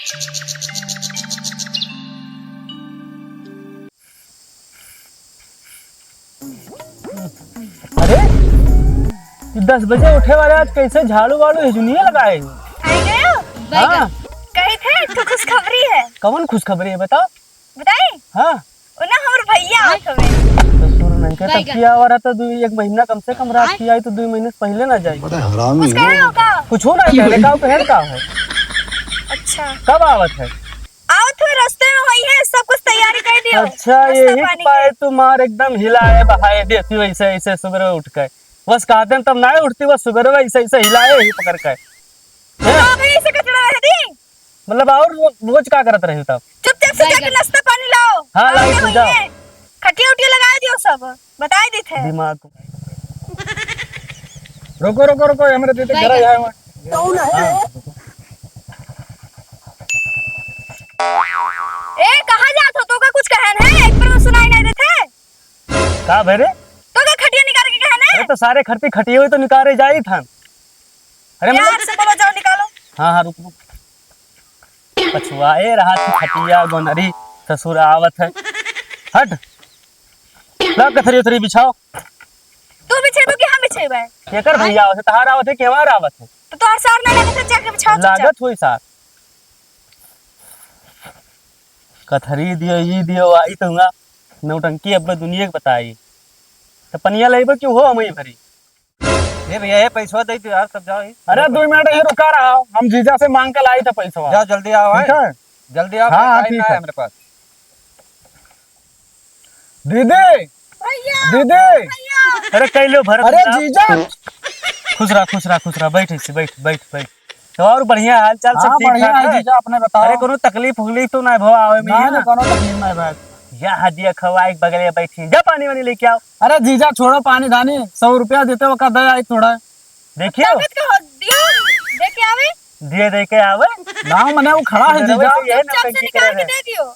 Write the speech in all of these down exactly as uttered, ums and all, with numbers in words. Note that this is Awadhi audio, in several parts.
अरे, ई दस बजे उठे वाले आज कैसे झाड़ू वाड़ू हिजुनिया लगाए? आई गयो? हाँ। कही थे, एक ठो खुशखबरी है। कौन खुशखबरी है, बताओ? बताई? हाँ। वो ना, हमर भैया आवत हवे। ससुर नहीं के तब किया हो रहा था, दो, एक महीना कम से कम रात की आई तो दो महीने से पहले ना जाई। बड़ा हरामी कुछ है। कहे हो का? कुछ हो ना कहे, का कहे का है? अच्छा। कब आवत है? आवत हुए, रास्ते में वही है, सब कुछ तैयारी कर दियो। अच्छा, नाश्ता यही पानी पाए के। तुम्हार एकदम हिलाए बहाए देती वैसे, ऐसे सुबह उठ के। बस कहते हैं तब ना उठती, बस सुबह वैसे, ऐसे हिलाए ही पकड़ के। तो अभी ऐसे कचड़ा रह दी। मतलब और रो-, रोज का करत रही तब? चुपचाप से जाके नाश्ता पानी लाओ। हाँ, लाई तू जाओ। खटिया उटिया लगा दियो सब, बताई देते हैं। दिमाग। रुको, रुको, रुको, हमरे दीदी घर आया है। कौन है? हाँ। ए, कहाँ जात हो? तो का कुछ कहन है? एक बार सुनाई नहीं देते। का भरे? तो का खटिया निकाल के कहन है? अरे तो सारे खरती खटिए हुए तो निकाले जाई था। अरे प्यार मतलब से बोलो, जाओ निकालो। हाँ, हाँ, रुक, रुक। पछुआए रहा थी खटिया गोनरी, ससुर आवत है। हट। ला कथरी उथरी बिछाओ। तू बिछेबो कि हम बिछेबे? केकर भैया आवत है? तहार आवत है कि हमार आवत है? तो तोहार सार ना लागत है, जाके बिछाओ चुपचाप। लागत होई सार। कथरी दियो, ई दियो, आई तो हुआ नौटंकी अब दुनिया के बताई। तो पनिया लेबो कि हो हम ही भरी? ये भैया, ये पैसवा दे दो यार, सब जाओ ही। अरे, दो मिनट ये रुका रहा, हम जीजा से मांग के लाई था पैसवा। जाओ, जल्दी आओ, ठीक है? जल्दी आओ, हाँ, हाँ, time ठीक ना है। है मेरे पास। दीदी, भैया, दीदी। भैया। अरे, कह लो भरत अरे, भैया। जीजा। खुश रहा, खुश रहा, खुश रहा, बैठ इसी, बैठ, बैठ, बैठ। तो और बढ़िया हाल चाल सब हाँ, ठीक बढ़िया ठाक है है? जीजा, अपने बताओ। अरे, कोनो तकलीफ उकलीफ तो ना भवा आवे में, ना, है ना? ना, कोनो तकलीफ ना भाई। या हदिया खवा एक बगले बैठी, जा पानी वानी लेके आओ। अरे जीजा, छोड़ो पानी धानी, सौ रुपया देते हो का दे आई थोड़ा। देखियो। तबियत का हो, दियो, दे के आवे। दिए दे के आवे। ना, मने वो खड़ा है जीजा। चुपचाप से निकाल के दे दियो।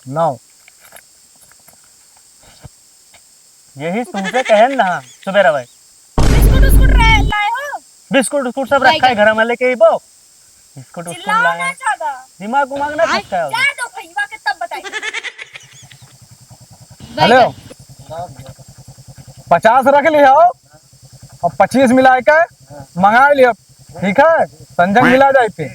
लाओ। यही तुमसे कहे ना, सुबेरा भाई। बिस्कुट उस्कुट लाए हो? बिस्कुट उस्कुट सब रखा है घर में, लेके अइबो। बिस्कुट उस्कुट चिल्लाओ लाए ना हैं। ज्यादा। दिमाग उमाग ना खटकाओ। जाए दो भैया के तब बताइए। हेलो, पचास रख लियो और पच्चीस मिला के मंगा लियो, ठीक है? संजय मिला जाए पे।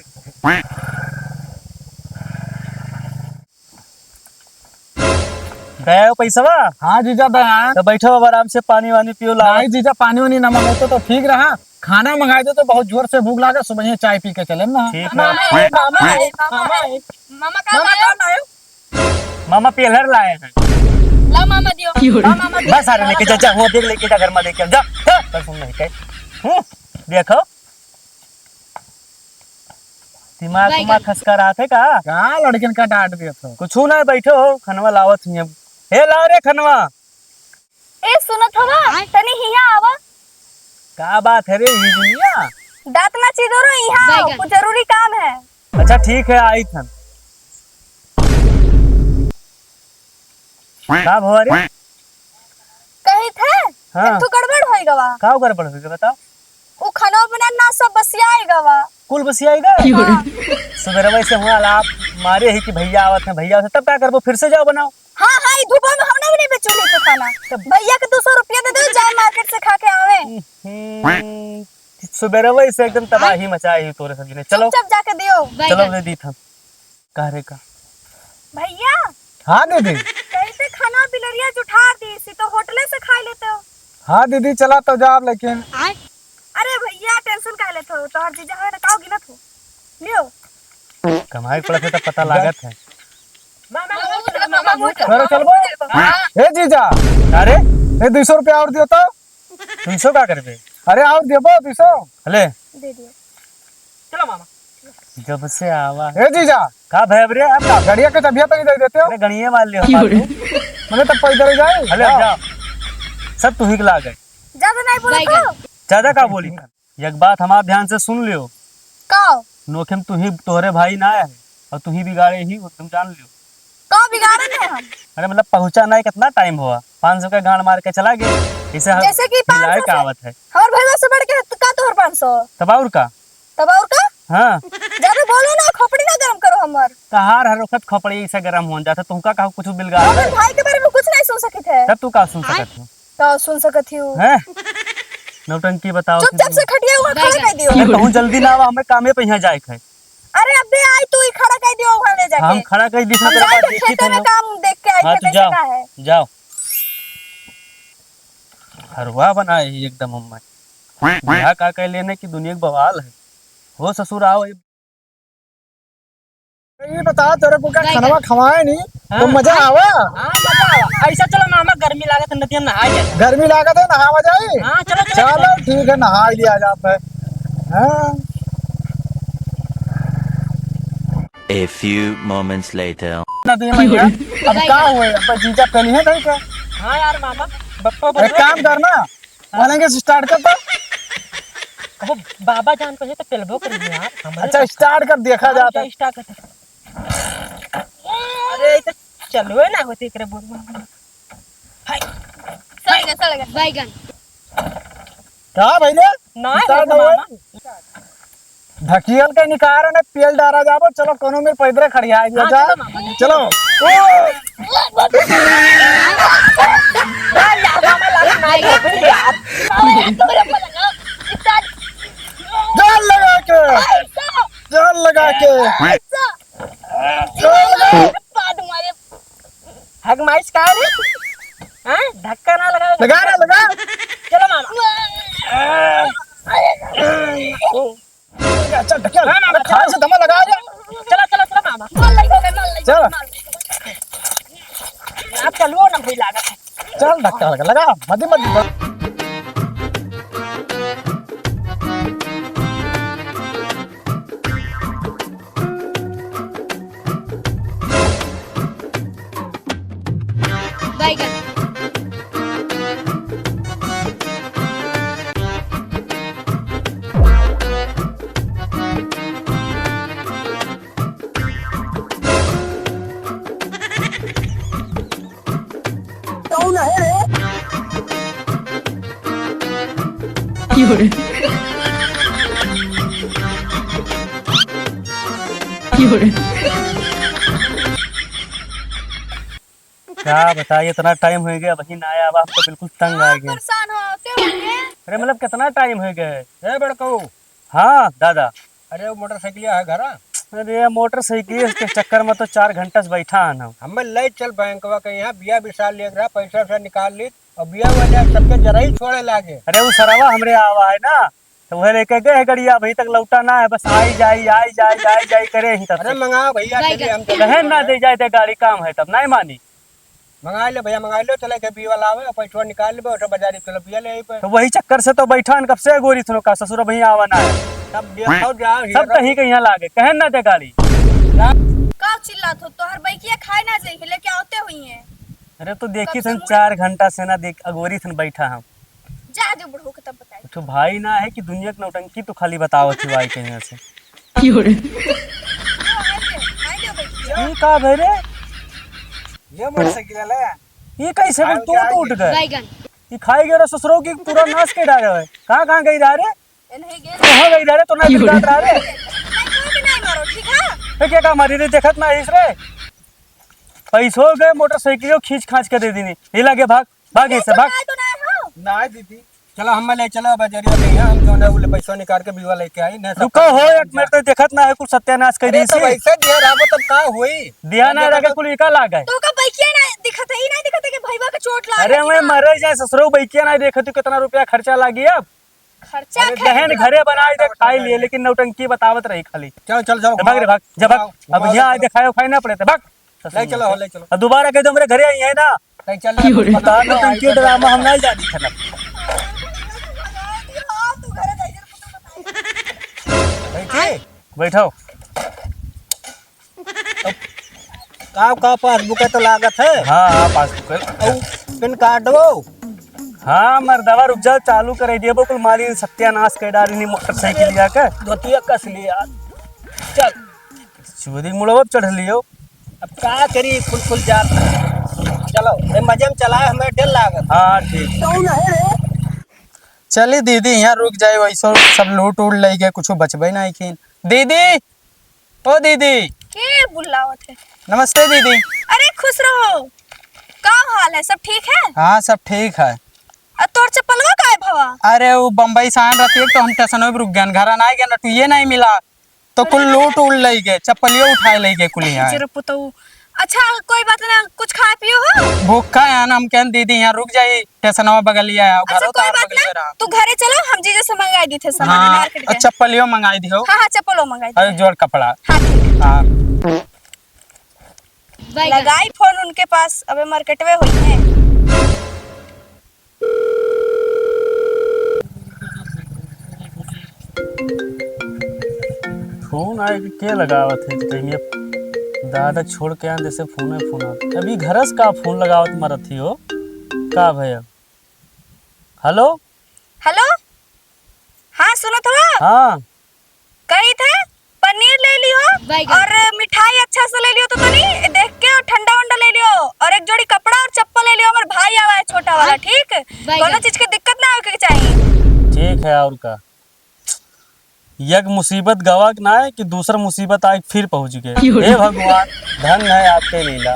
दया हो पैसवा? हाँ जीजा, दया। तो बैठो अब आराम से, पानी वानी पियो, लाओ। नहीं जीजा, पानी वानी ना मंगाते तो ठीक रहा, खाना मंगाए दे तो बहुत जोर से भूख लागे, सुबह चाय पी के चले ना। ठीक है। मामा, मामा, मामा, मामा, मामा का मामा लाए? का लाए? मामा पेलर लाए हैं। ला मामा दियो, ला मामा दियो। बस सारे लेके जा, जा, वहाँ देख लेके जा, घर में देख के जा, जा, बस हम नहीं कहे। हम्म, देखो। दिमाग उमाग खसका रहा थे का? का लड़कन का डांट दिया था? कुछ ना, बैठो हो, खनवा लावत ही अब। हे लाओ रे खनवा। ए, सुनत हवा? आय। तनी हिया आवा। का बात है रे, हिजुनिया? दांत ना चिदो रो, यहाँ आओ, कुछ जरूरी काम है। अच्छा ठीक है, आई थन। का भवा रे? कही थे, हाँ। एक ठो गड़बड़ होई गवा। का गड़बड़ होई गवा, बताओ? उ खाना बना ना, सब बसियाई गवा। कुल बसियाई गवा? हाँ। सुबेरवा से हुआ अलाप मारे ही कि भैया आवत है, भैया आवत है, तब का करबो, फिर से जाओ बनाओ। हाँ, हाँ, ई धूपा में हमने भी नहीं बेचो नहीं तो खाना। तब भैया के दो सौ रुपया दे दो, जाए market से खा के आवे। हम्म, सुबेरवा से एकदम तबाही मचाई हुई तोरे सब ने। चलो। चुपचाप जाके दियो। चलो, दे दी था। का रे का? भैया। हाँ दीदी। कैसे खाना बिलरिया जुठार दी सी तो होटले से खा लेते हो। हाँ दीदी, चला तो जाब लेकिन। अरे भैया, tension काहे लेते हो? तोहर जीजा हवे ना, काओ गिनत हो। लियो। कमाई पड़त है तो पता लागत है। मामा, मामा, मामा, मामा, चलो, चलबो। हाँ। ए जीजा। अरे? ए, दो सौ रुपया और दियो तो। दो सौ का करबे? अरे और देबो दो सौ। ले। दे दियो। चलो मामा। जब से आवा। ए जीजा। का भैया रे, अब का? गड़िया के चाबिया तो नहीं दे देते हो? अरे गड़िया वाले हो बाबू। मैंने तब पैदल जाए। अरे जाओ। सब तू ही के लागे। ज्यादा नहीं बोलो तो। ज्यादा का बोली? एक बात हमार ध्यान से सुन लियो। का? नोखे में तू ही, तोहरे भाई ना है और तू ही बिगाड़े ही, वो तुम जान लियो। का बिगाड़न है हम? अरे मतलब पहुँचा नहीं, कितना time हुआ, पाँच सौ का गांड मार के चला गया। इसे हम जैसे कि हिलाए पाँच सौ का से आवत है। हमार भैया से बढ़ के है, तो का तोहर पाँच सौ? तब और का? अब और का? हाँ। ज्यादा बोलो ना, खोपड़ी ना गरम करो हमर। तहार हर वक्त खोपड़ी ऐसे गरम हो जाता, तुमका कहा कुछ बिलगा अपन भाई के बारे में कुछ नहीं सुन सकित है। तब तू का सुन सकत हो? का सुन सकत ही हो? हैं? नौटंकी बताओ। चुपचाप से खटिया हुआ खड़ा कर दियो। अरे कहूँ जल्दी ना आवा, हमें कामे पे यहाँ जाए के है। अरे अबे आई तू ही खड़ा कर दियो वहाँ ले जाके। हम खड़ा कर दी हम तेरे जाए बाद के देखी खेते में तुम। काम देख के आई हाँ, थे, तू कैसे जाओ, का है? जाओ। हरवा बनाए ही एकदम हमें। यहाँ का कह लेने की दुनिया के बवाल है। हो ससुर आओ। ये बता, तेरे को क्या खानवा खवाए नहीं? तो हाँ, मजा हाँ। आवा? हाँ, मजा आवा। ऐसा चलो मामा, गर्मी लागत है, नदिया में नहाए जाए। गर्मी लागत है, नहावा जाए? हाँ, चलो, चलो, चलो, चलो। ठीक है, नहा लिया जाता है। हाँ। A few moments later. नदी में यार, अब का हुए? अब जीजा पेली है नहीं क्या? हाँ यार मामा, बप्पा एक बोल रहे काम हैं। करना, हाँ। बोलेंगे start कर दो। अब बाबा जान को है तो पेलबो करेंगे यार, हमारे अच्छा, तो start कर, देखा हाँ, जाता है। Start कर। अरे, ये तो चलवे ना होती एकरे बोल। हाय। सड़ गया, सड़ गया। बैगन। का भैया? ना start है हो। मामा। ढकियल के निकार ने पेल डारा जाबो, चलो कोनो में पैदरे खड़िया आ हाँ, जा। चलो मामा। चलो। ओ! जान लगा के। जान लगा के। जान लगा। हग माइस का रे? हाँ? धक्का ना लगा। लगा रे, लगा। चलो मामा। अच्छा, ढकेल। हाँ, मामा, अरे, खाए से दमा लगा रे। चलो, चलो, चलो, मामा। मार लग गया, मार लग गया, चल। मार लग गया। आप चलो ना, भाई, लागत है। चल, ढकेल लगा, लगा, मत, मत। बैगन। कौन है रे? क्यों रे? क्यों रे? का बताई, इतना टाइम हो गया, अबहीं ना आया, अब हम तो बिल्कुल तंग आ गए। परेशान हो, आते होंगे। अरे मतलब कितना टाइम हो गया? ए बड़कऊ। हाँ दादा। अरे वो मोटरसाइकिल है घरा? अरे मोटरसाइकिल के चक्कर में तो चार घंटा से बैठा है ना। हमें ले चल बैंकवा के यहाँ, बिया विशाल लेके रहा, पैसा वैसा निकाल ली और बिया वाले सबके जरा ही छोड़े लागे। अरे वो सरवा हमरे आवा है ना, तो वह लेके गए है गड़िया, अभी तक लौटा ना है, बस आई जाई, आई जाई, आई जाई करे ही तब अरे से। मंगाओ भैया, चलिए हम चलते कहे ना हैं। दे जाए दे गाड़ी काम है तब नहीं मानी। मंगा ले भैया, मंगा ले, चले के बीवा लावे, पैसा निकाल लेबे, ओठो बाजारी चलो पिया ले आई पे। तो वही चक्कर से तो बैठा हन कब से गोरी थनो का ससुर भैया आवा ना है। तब देखो जाओ सब हीरो। कहीं कहीं लागे, कहे ना दे गाड़ी। का चिल्लात हो, तोहर बैकिया खाए ना जाई, लेके आवते हुई हैं। अरे तो देखी तब से थन मुड़े चार घंटा से ना देख अगोरी थन बैठा हम। जा दे बुढ़ऊ के तब बताई। तो भाई ना है कि दुनिया के नौटंकी तो खाली बतावत ही आई कहीं से। क्यों रे? आइए, आइए बैठिए। ई का भे रे? ये मोटरसाइकिल है। ई कैसे बोल आइए, टूट आइए। टूट गए? बैगन। ई खाई गए रे ससुरो की पूरा नाश के डाले है। कहाँ कहाँ गई रहा रे? ए, नहीं गए। कहाँ गई रहा रे? तो ना क्यों रे? दिखा रहा रे। नहीं, कोई भी नहीं मारो, ठीक है? तो क्या काम हमारी रे देखत ना इस रे? पैसो गए, मोटरसाइकिलो खींच खांच के दे दीनी। ये लागे भाग, भाग ये इससे, तो भाग। ना, तो ना हो। ना दीदी, चलो हम ले चलो बजरिया में, हम जो ना उले पैसो निकाल के बीवा लेके आई, नहीं सब रुको हो, एक मिनट तो देखत ना है, कुछ सत्यानाश कर अरे दी तो सी। वैसे दिया रहा, वो तब का हुई? दिया ना रहा के कुल इका लाग है। तो का बैकिया ना दिखत है, ई ना दिखत है कि भईवा के चोट लाग अरे है कि मैं ना? मरे जाए ससुरो, बैकिया ना देखत, कितना रुपया खर्चा लागी अब? खर्चा अरे खर्चा। दहन घरे बनाए दे, खाई लिए, लेकिन नौटंकी बतावत रही खाली। चल, चल, जाओ, भाग रे, भाग, जा भाग। जाओ, अब घुमाओ, यहाँ आए चलो। दिखाए उखाए ना पड़े थे, भाग। ले चलो, ले चलो। अब दोबारा कह दो मेरे घरे आई है ना। ले चल, क्यों रे? बता दो, तुम क्यों ड्रामा हम नहीं जानी थे ना। बैठो। अब का, का पासबुक है तो लागत है? हाँ, हाँ, पासबुक है। और पैन कार्ड हो? हाँ, मर्दवा रुक जाओ, चालू करे दिए, बिल्कुल मारी सत्यानाश कर डाली नी मोटरसाइकिल लिया के। धोतिया कस लिया। चल। चोरी मुड़वा पे चढ़ लियो। अब का करी, फुल फुल जात। चलो, ए मजे में चलाए, हमें डर लागत। हाँ, ठीक। कौन है रे? चली दीदी, यहाँ रुक जाए, वैसो सब लूट उट लइ गए, कुछ बचबे नहीं कीन। दीदी, ओ दीदी। के बुलावत है? नमस्ते दीदी। अरे खुश रहो, का हाल है, सब ठीक है? हाँ, सब ठीक है। आ तोर चप्पलवा काहे भवा? अरे वो बम्बई से आन रहती है तो हम स्टेशनों पे रुक गए, घर ना गए, नटुए नहीं मिला। तो कुल लूट उड़ लइ गए, चप्पलियो उठाए लइ गए कुल यहाँ। जरा पुतऊ। अच्छा, कोई बात ना, कुछ खाए पियो हो? भूखा है ना, हम कहन दीदी यहाँ रुक जाई, स्टेशनवा बगलिया है, अच्छा, घरो कोई तार बात बगलिया ना, रहा। तू घरे चलो, हम जीजा से मंगाई दी थे सामान हाँ, मार्केट और के। चप्पलियो मंगाई दियो। हाँ, हाँ, चप्पलो मंगाई दी। और एक जोड़ कपड़ा। हाँ, ठीक है। हाँ। लगाई फोन उनके पास, अबे मार्केटवे होई है। फोन आए के, के लगावत है कि कहीं ये दादा छोड़ के आन, जैसे फोन है, फोन आवत। अभी घरस का फोन लगावत मरत ही हो, का भैया? हेलो? हेलो? हाँ, सुनत हो? हाँ। कही थे, पनीर ले लियो बैगन। और मिठाई अच्छा से ले लियो, तो तनी देख के ठंडा वंडा ले लियो, और एक जोड़ी कपड़ा और चप्पल ले लियो, हमार भाई आवा है छोटा वाला, हाँ? ठीक? बैगन। कोनो चीज के दिक्कत ना होके चाहिए। ठीक है, और का? एक मुसीबत गवा के ना है कि दूसर मुसीबत आए फिर पहुँच गए। हे भगवान, धन है आपके लीला।